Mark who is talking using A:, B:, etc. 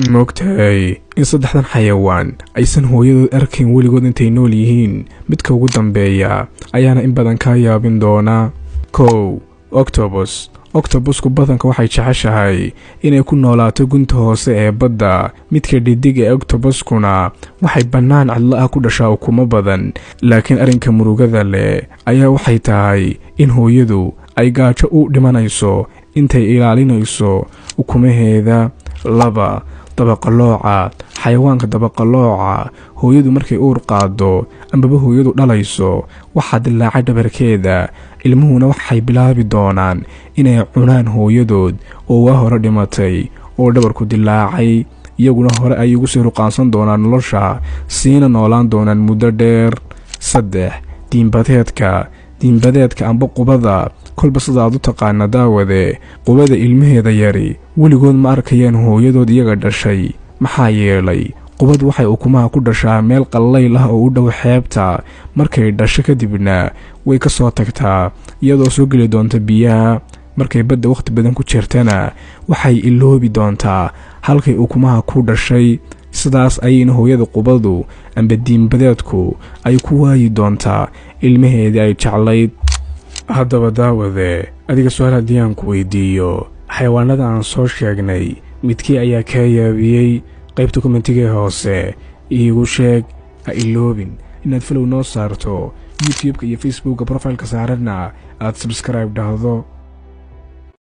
A: Maogtahay in saddexdan xayawaan aysan hooyadood arkayn weligood intay nool yihiin? Midka ugu dambeeya ayaana in badan kaa yaabin doona. 1, octopus. Octopusku badanka waxay jeceshahay inay ku noolaato gunta hoose ee badda. Midka dhidig ee octobuskuna waxay bannaan cidlo ah ku dhashaa ukumo badan, laakiin arrinka murugada leh ayaa waxay tahay in hooyadu ay gaajo u dhimanayso intay ilaalinayso ukumaheeda. 2, dabaqalooca. Xayawaanka dabaqalooca, hooyadu markay uur qaado ambaba hooyadu dhalayso, waxaa dilaaca dhabarkeeda. Ilmuhuna waxay bilaabi doonaan inay cunaan hooyadood oo waa hore dhimatay oo dhabarku dilaacay. Iyaguna hore ay ugu sii ruqaansan doonaan nolosha, siina noolaan doonaan muddo dheer. 3, diinbadeedka. Diinbadeedka amba qubada, kolba sida aad u taqaana, daawade, qubada ilmaheeda yari weligood ma arkayaan hooyadood iyaga dhashay. Maxaa yeelay, qubad waxay ukumaha ku dhashaa meel qallayl ah oo u dhow xeebta. Markay dhasho kadibna way ka soo tagtaa, iyadoo soo geli doonta biyaha. Markay badda wakhti badan ku jirtana, waxay iloobi doontaa halkay ukumaha ku dhashay. Sidaas ayayna hooyada qubadu amba diinbadeedku ay ku waayi doontaa ilmaheedii ay jeclayd. Haddaba daawade, adiga su-aal haddii aan ku weydiiyo, xayawaanada aan soo sheegnay midkii ayaa kaa yaabiyey? Qaybta commentiga hoose iigu sheeg. Ha iloobin inaad follow noo saarto YouTube-ka iyo Facebookka, profileka saaranna aad subscribe dhahdo.